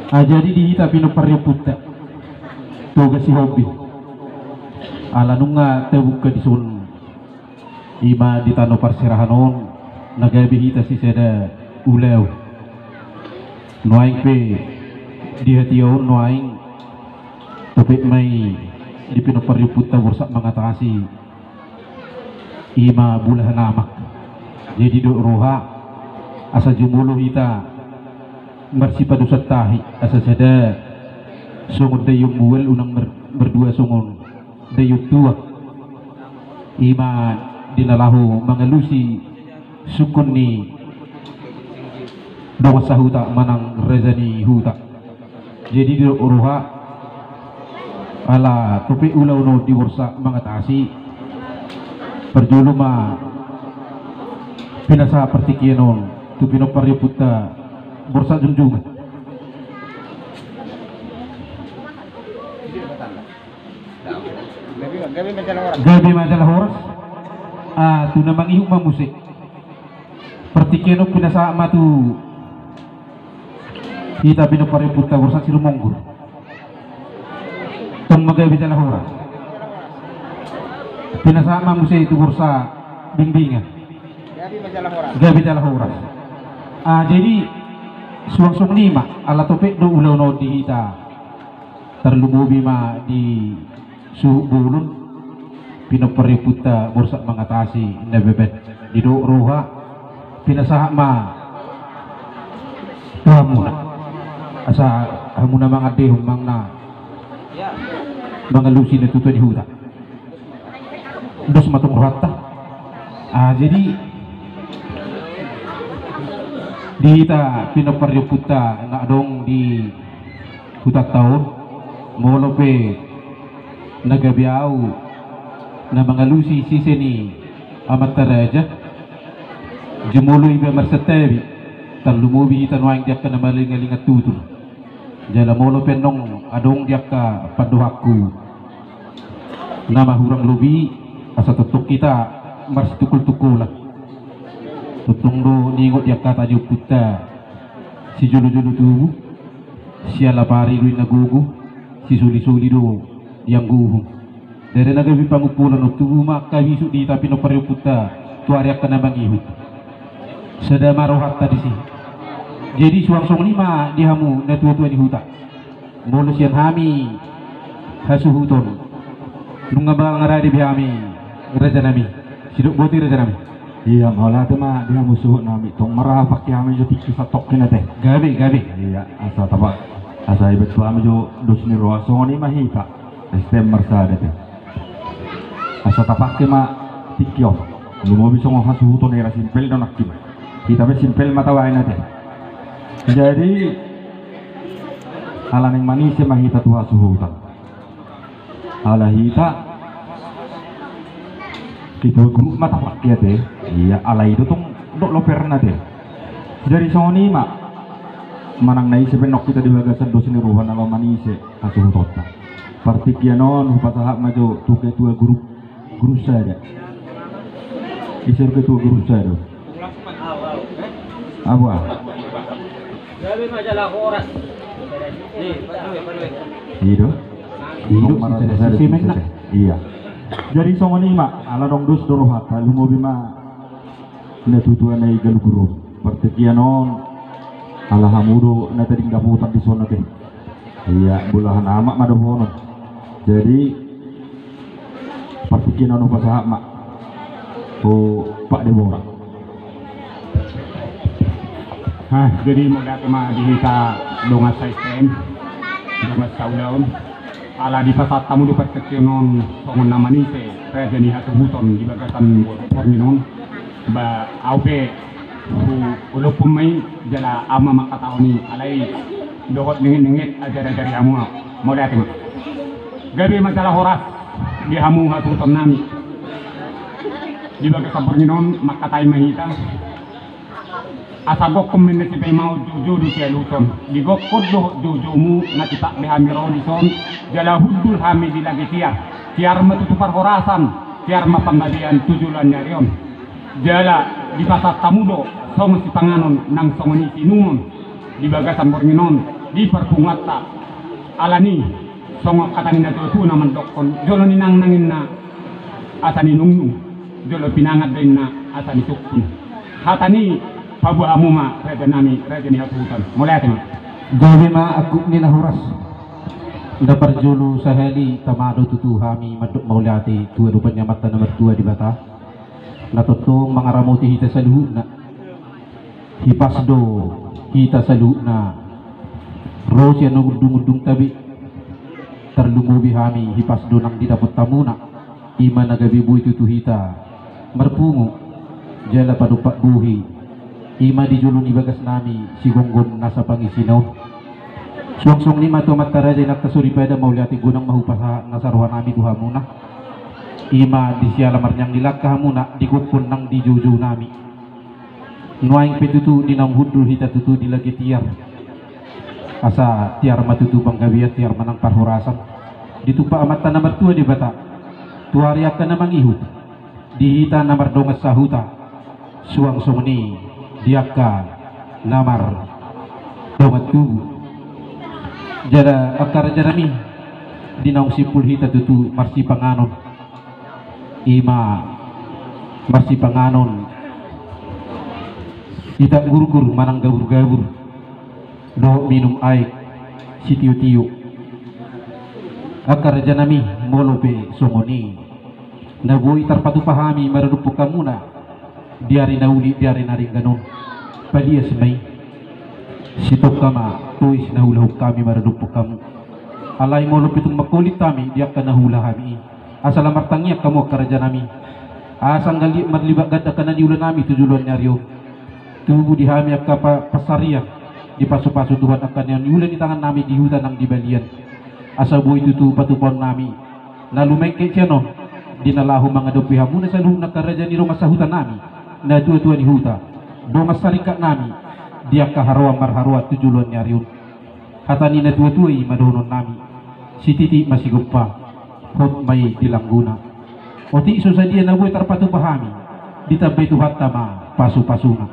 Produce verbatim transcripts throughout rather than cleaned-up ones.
Ah, jadi di hita pinompar ni ompunta Toga Sihombing, ala nunga tabuka dison, ima di tano parserahan on na gabe hita sisada ulaon. Nuaeng pe di hatiha on nuaeng topet ma i di pinompar ni ompunta Borsak Mangatasi, ima bulahan amak. Jadi didok roha asa jumolo hita marsipadosan tahi, asa sada songon daion mual unang mar-, mardua songon daion tuak. Ima di na laho mangalusi sungkun ni dongan sahuta manang raja ni huta. Jadi didok roha ala topet ulaon on di Borsak Mangatasi, parjolo ma pinasahat partingkian on tu pinompar ni ompunta Borsak Jongjong. Gabe ma jala horas. Ah, tu na mangihut ma muse. Partingkian on pinasahat ma tu hita pinompar ni ompunta Borsak Sirumonggur. Tong ma gabe jala horas. Pinasahat ma muse tu Borsak Bingbingan. Gabe jala horas. Ah, jadi suang songon i ma, ala topet do ulaon on di hita. Tarlumobi ma di suhut bolon, pinompar ni ompunta Borsak Mangatasi na bebet. Didok roha pinasahat ma tu hamuna, asa hamuna mangandehon manang na mangalusi na tuatua ni huta. Dos ma tong rohanta. Ah, jadi di hita pinompar ni ompunta na adong di hutanta on, molo pe na gabe ahu na mangalusi sise ni amanta raja, jumolo iba marsantabi, tarlumobi hita nuaeng di angka na marlingalingan tutur. Jala molo pe annon adong di angka pandohanku na mahurang lobi, asa tongtong hita marsitungkoltungkolan. Tongtong do niingot di angka hata ni ompunta, sijolojolo tubu, sialap ari do inna gogo, sisolisoli do di anggo uhum. Dari na gabe pangumpulan on tubu ma angka bisuk di hita pinompar ni ompunta tu ari angka na mangihut. Sada ma rohanta disi. Jadi suang songon i ma di hamu na tuatua ni huta. Molo sian hami hasuhuton, nunga mangarade be hami rajanami. Sidok boti rajanami. Ia, mauliate ma di hamu suhutnami. Tong marhaha pangke hami jo tingki satongkin ate. Gabe, gabe. Ia, asa tapa, asa ibat tu hami jo dos ni roha, songon i ma hita. S T M marsada te. Asa tapangke ma tingki on. Lumobi songon hasuhuton, hira simpel do nangkin. Hita pe simpel ma tabaen ate. Jadi ala naeng manise ma hita tu hasuhuton. Ala hita ketua grup ma tapangke ate. Ia, ala i do tong dok loperna ate. Jadi songon i ma, manang na ise pe annon hita di bagasan dos ni roha na laho manise hasuhutonta. Partingkian on hupasahat ma jo tu ketua grup, grup sada. Ise ketua grup sada? Apa? I do. I do, tong marasa sada sise menna. Ia. Jadi songon i ma, ala adong dos do rohanta, lumobi ma na tuatua na i galuguron. Partingkian on ala hamu do na tading dapotan dison ate. Ia, bulahan amak ma dohonon. Jadi partingkian on hupasahat ma tu Pak Debora. Hah, jadi mauliate ma di hita dongan sa-S T M, dongan saulaon. Ala dipasahat hamu do partingkian on songon na manise raja ni hasuhuton di bagasan borngin on. Ba ahu pe hu-, hulophon ma i jala ahu ma mangkatahon i, alai dohot nengetnenget ajarajari hamu ahu. Mauliate ma. Gabe ma jala horas di hamu hasuhutonnami. Di bagasan borngin on mangkatai ma hita. Asa gokhon ma inna sipaimaon, joujou do sialuson. Di gokhon dohot joujoumu na tipak be hami ro dison, jala hundul hami di lage tiar. Tiar ma tutu parhorasan, tiar ma panggabean tu joloan ni ari on. Jala dipasahat hamu do songon sipanganon nang songon i siinumon di bagasan borngin on. di parpunguanta. Alani songon hata ni natuatua na mandokkon, jolo ninangnang inna asa ninungnung, jolo pinangan do inna asa nisungkun. Hata ni paboa hamu ma rajanami, raja ni hasuhuton. Mauliate ma. Gabe ma angkup ni na horas. Na parjolo sahali tama do tutu hami mandok mauliate tu adopan ni Amanta na martua Debata, na tongtong mangaramoti hita saluhutna. Hipas do hita saluhutna ro sian undungundungta be. Tarlumobi hami hipas do nang didapot hamuna, i ma na gabe boi tutu hita marpungu jala padompak bohi, i ma di jolo ni bagasnami sigomgom nasa pangisina on. Suang songon i ma tu amanta raja, inanta soripada, mauliate godang ma hupasahat nasa rohanami tu hamuna, i ma di siala marniang ni langka hamuna di gokhon nang di joujounami. Nuaeng pe tutu di naung hundul hita tutu di lage tiar, asa tiar ma tutu panggabean, tiar ma nang parhorasan. Ditumpak Amanta na martua Debata tu ari angka na mangihut, di hita na mardongan sahuta, suang songon i di angka na mardongan tubu. Jala angka rajanami, di naung simpul hita tutu marsipanganon, i ma marsipanganon itak gurgur manang gabur-gabur dohot minum aek sitio-tio. Angka rajanami, molo pe songon i na boi tarpatupa hami maradophon hamuna di ari na uli, di ari na denggan on, palias ma i. Sitongka ma tois na huulahon hami maradophon hamu. Alai molo pe tung mangkolit hami di angka na huula hami i, asa lam martangiang hamu angka rajanami, asa anggo liat marlipat ganda angka na niulanami tu joloan ni ari on, tubu di hami angka pa-, pansarian, dipasupasu Tuhan angka na niula ni tangannami di huta nang di balian, asa boi tutu patupaonnami na lumengket sian on, di na laho mangadopi hamuna saluhutna angka raja ni dongan sahutanami, natuatua ni huta, dongan saringkatnami, di angka haroan marharoan tu joloan ni ari on. Hata ni natuatua i ma dohononnami: Sititi ma sigompa, hot ma i di langguna. Otik so sadia na boi tarpatupa hami, ditambai Tuhanta ma pasupasuna.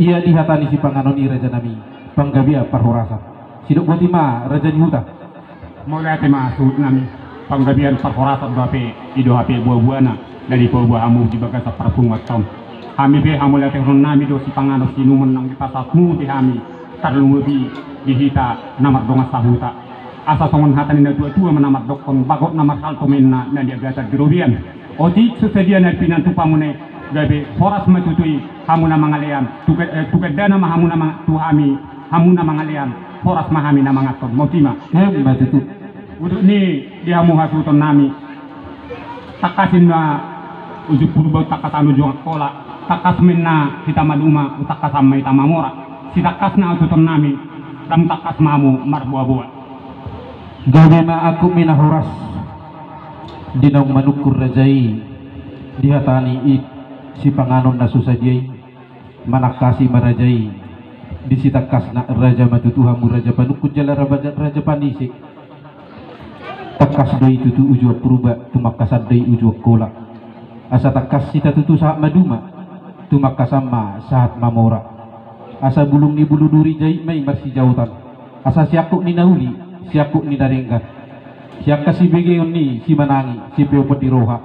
Ia di hata ni sipanganon i, rajanami, panggabean parhorasan. Sidok boti ma, raja ni huta. Mauliate ma suhutnami, panggabean parhorasan do hape, i do hape buabuana na dipaboa hamu di bagasan parpunguanta on. Hami pe hamauliatehononnami do sipanganon siinumon naung dipasahatmu di hami, tarlumobi di hita na mardongan sahuta. Asa songon hata ni natuatua ma na mandokkon: Bagot na marhalto ma inna na niagatan di robean. Otik so sadia na pinantupamu i, gabe horas ma tutu i hamu na mangalean, tu ga-, eh, tu gandana ma hamu na mang-, tu hami, hamu na mangalean, horas ma hami na manganhon. Boti ma. Emma tutu. Udut ni di hamu hasuhutonnami, tangkas inna uju Purba, tangkasan uju Angkola, tangkas ma inna hita maduma, tangkasan ma hita mamora. Sitangkasna hasuhutonnami, lam tangkas ma hamu marboaboa. Gabe ma angkup ni na horas. Di naung manungkun raja i di hata ni i sipanganon na so sadia i, manangkasi ma raja i di sitangkasna. Raja ma tutu hamu, raja panungkun jala raja, raja panise. Tangkas do i tutu uju Purba, tumangkasan do i uju Angkola. Asa tangkas hita tutu sahat maduma, tumangkasan ma sahat mamora. Asa bulung ni bulu duri jait ma i marsijaotan. Asa siangkup ni na uli, siangkup ni na denggan, siangka sibegeon ni simanangi, sipeopon ni roha.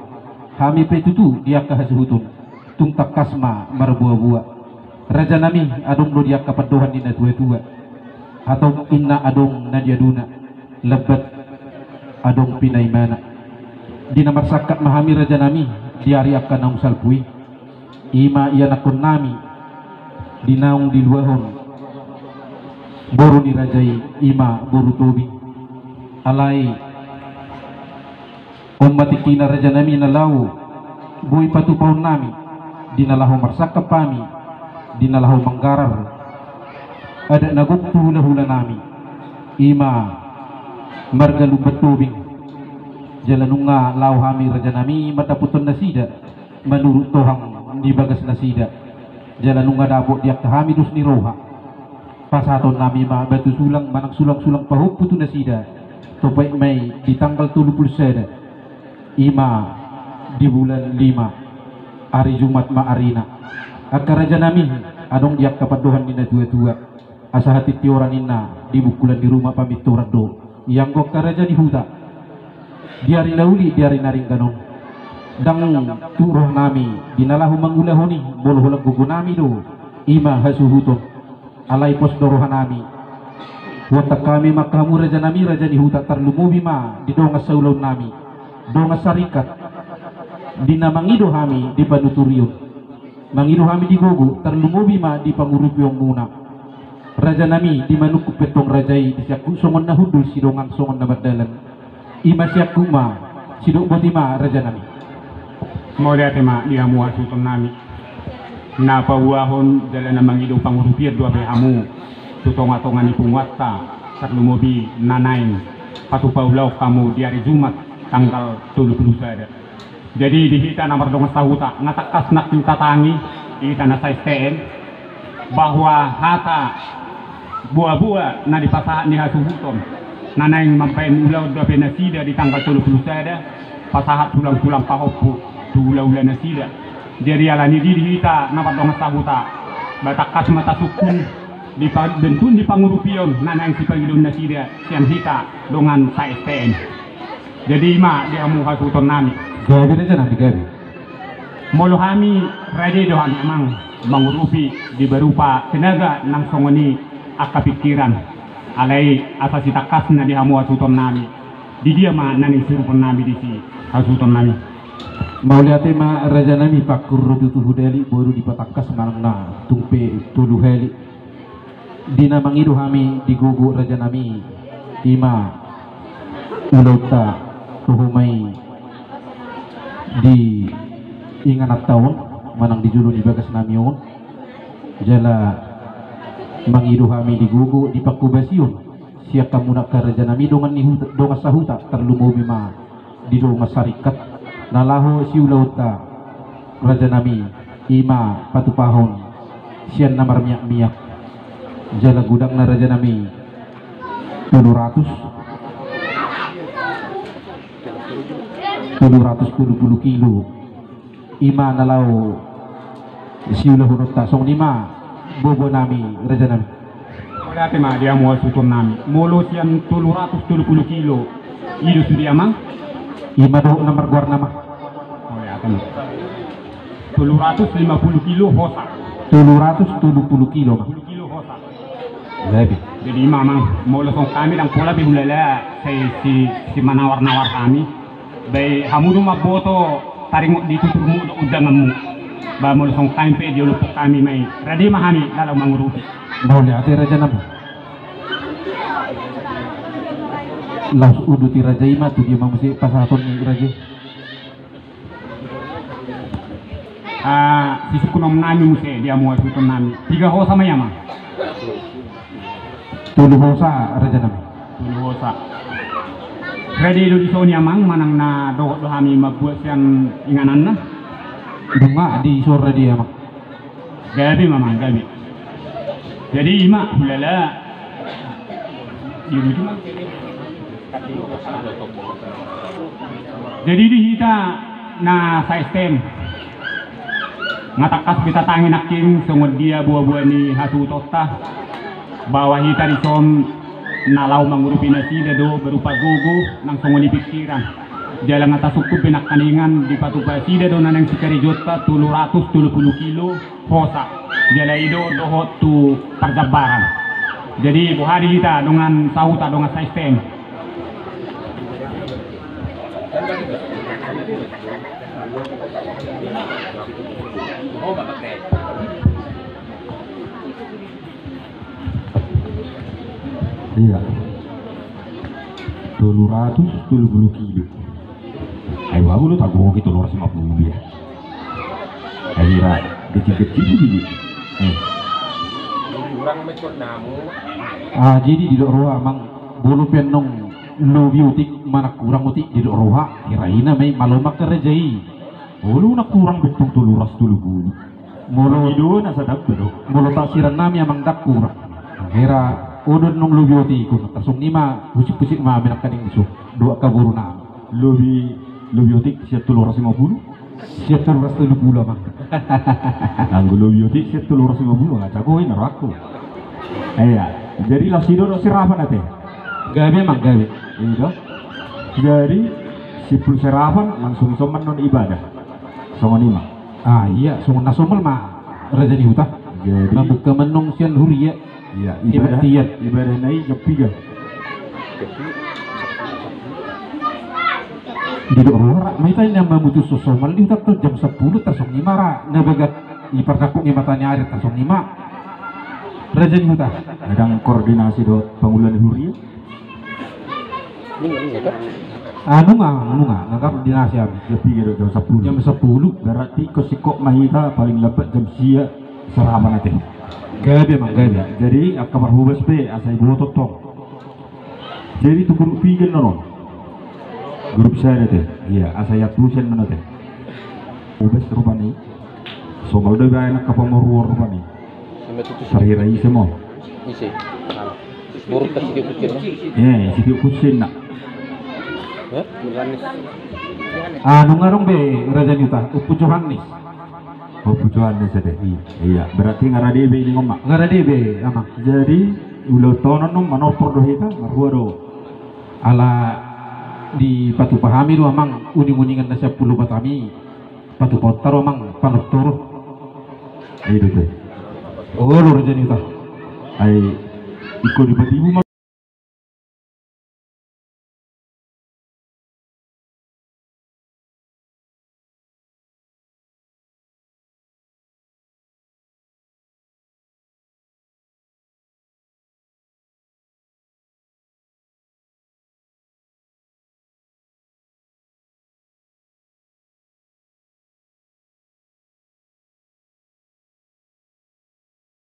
Hami pe tutu di angka hasuhuton, tung tangkas ma marboaboa. Rajanami, adong do di angka pandohan ni natuatua, hatop inna adong na niaduna, lambat adong pinaimana. Di na marsangkap ma hami, rajanami, di ari angka naung salpu i. I ma ianakkonnami di naung diluahon boru ni raja i, i ma boru Tobing. Alai on ma tingkina, rajanami, na laho boi patupaonnami di na laho marsangkap hami, di na laho manggarar adat na gok tu hulahulanami, i ma marga Lumban Tobing. Jala nunga laho hami, rajanami, mandapothon nasida manurut tohang di bagasnasida. Jala nunga dapot di angka hami dos ni roha. Pasahatonnami ma batu sulang manang sulangsulang pahompu tu nasida, topet ma i di tanggal tolu pulu sada, i ma di bulan lima, ari Jumat ma arina. Angka rajanami, adong di angka pandohan ni natuatua, Asa hatitihoran ninna di bungkulan ni ruma pamintoran do. Ia anggo angka raja ni huta, di ari na uli, di ari na denggan on, ndang tuk rohanami di na laho mangulahon i, molo holan gogonami do i ma hasuhuton. Alai pos do rohanami. Huhatahon hami ma angka hamu rajanami, raja ni huta, tarlumobi ma di dongan saulaonnami, dongan saringkat, di na mangido hami di panuturion, mangido hami di gogo, tarlumobi ma di pangurupionmuna. Rajanami, di manungkun pe antong raja i, disiangkup songon na hundul, sidongan songon na mardalan. I ma siangkup ma, sidok boti ma, rajanami. Mauliate ma di hamu hasuhutonnami. Na paboahon jala na mangido pangurupion do hape hamu tu tongatonga ni punguanta, tarlumobi na naeng patupa ulaon hamu di ari Jumat tanggal tolu pulu sada. Jadi di hita na mardongan sahuta, nga tangkas nangkin tatangi di hita na sa-S T M, bahwa hata boaboa na dipasahat ni hasuhuton, na naeng mambahen ulaon do hape nasida di tanggal tolu pulu sada, pasahat tulangtulang pahompu tu ulaula nasida. Jadi alani i di hita na mardongan sahuta, ba tangkas ma tasungkun di pa-, bentuk ni pangurupion na naeng sipangidoon nasida sian hita dongan sa-S T M. Jadi i ma di hamu hasuhutonnami. Gabe rajanami, gabe. Molo hami, rade do hami amang mangurupi di berupa tenaga nang songon i angka pikiran. Alai asa sitangkasna di hamu hasuhutonnami, di dia ma na naeng siruponnami disi, hasuhutonnami? Mauliate ma rajanami, pangkurupi tu hudali, boru dipatangkas manang na tung pe tolu hali. Di na mangido hami di gogo rajanami, i ma ulaonta, toho ma i di ingananta on manang di jolo ni bagasnami on. Jala mangido hami di gogo di pangkobasion sian hamuna angka rajanami dongan ni huta, dongan sahuta, tarlumobi ma di dongan saringkat na laho siulaonta, rajanami, i ma patupahon sian na marmiakmiak. Jala godangna rajanami tolu ratus, tolu ratus tolu pulu kilo. I ma na laho siulahononta, songon i ma boaboanami, rajanami. Mauliate ma di hamu hasuhutonnami. Molo sian tolu ratus tolu pulu kilo, i do sude amang? I ma dohot na margoarna ma. Mauliate ma. Tolu ratus lima pulu kilo hosa. Tolu ratus tolu pulu kilo ma. Tolu pulu kilo hosa. Jadi i ma amang, molo songon hami ndang pola be hulala sai si, si manawar-nawar hami. Ba i hamu do mamboto taringot di tuturmu dohot undanganmu. Ba molo songon hami pe di olophon hami ma i, rade ma hami laho mangurupi. Mauliate rajanami. Laos uduti raja i ma tu dia ma muse pasahaton ni raja i. Ah, sisungkunonnami muse di hamu hasuhutonnami. Piga hosa ma i amang? Tolu hosa, rajanami. Tolu hosa. Rade do dison i amang manang na dohot do hami mambuat sian ingananna? Nunga dison rade amang. Gabe ma amang, gabe. Jadi i ma hulala. Jadi di hita na sa-S T M, nga tangkas be tatangi nangkin songon dia boaboa ni hasuhutonta, bahwa hita dison na laho mangurupi nasida do berupa gogo nang songon i pikiran. Jala nga tasungkun be nangkaningan dipatupa nasida do na naeng sikarejonta tolu ratus tolu pulu kilo hosa. Jala i do dohot tu parjambaran. Jadi boha di hita dongan sahuta, dongan sa-S T M? Iya. Tolu ratus tolu pulu kilo. Ai wagu lo tagogo ke tolu ratus lima pulu ya. Ai ra kecil-kecil tu bini. Eh. Ah, jadi didok roha amang, molo pe annon lobi otik manang kurang otik didok roha, hira i na ma i, malo ma angka raja i. Olo na kurang be antong tolu ratus tolu pulu. Molo i do na sadap do. Molo taksiran nami amang ndang kurang. Hira, olo annon lobi otik on, tarsongon i ma husip-husip ma hami nangkaning dison. Dua angka boru nami. Lobi, lobi otik sian tolu ratus lima pulu. Sian tolu ratus tolu pulu amang. Anggo lobi otik sian tolu ratus lima pulu, nga jago i na rohangku. Iya, jadi laos i do dohot serapan ate. Gabe, Amang, gabe. Iya do. Jadi simpul serapan langsung i somal non ibadah. Songon i ma. Ah, iya, songon na somal ma, Raja ni Huta. Jadi mambuka mendong sian huria. Iya, ibadah, kebaktian. Ibadah na i jam piga? Didok roha ma hita na mamutus so somal di huta tu jam sampulu, tar songon i ma ra na bagat i pardapuk ni mataniari, tar songon i ma, Raja ni Huta. Ndang koordinasi dohot pangula ni huria? Nunga, nunga, nunga, nunga koordinasi hami. Jam piga do? Jam sampulu. Jam sampulu. Berarti ingkon singkop ma hita paling lambat jam sia serapan ate. Gabe, Amang, gabe. Jadi angka parhobas pe asa iboto tong. Jadi tu grup piga non? Grup sada ate. Iya, asa iantusan non ate. Hobas rupani. Somal do ibaen angka pamoruon rupani. Sarirai ise mo. Ise. Boruk ta si Tio Kusin. Eh, si Tio Kusin na. Hah? Ah, nunga adong be, Raja ni Huta, Ompu Johannes. Ompu Johannes ate. Iya, berarti nga rade be i ningon ma. Nga rade be, Amang. Jadi ulaonta on manortor do hita, marhua do. Ala dipatupa hami do, Amang, uning-uningan na sian Pulo Batam i. Patupaonta do, Amang, panortoron. Ai do te. Olo, Raja ni Huta. Ai ingkon dipatibu ma.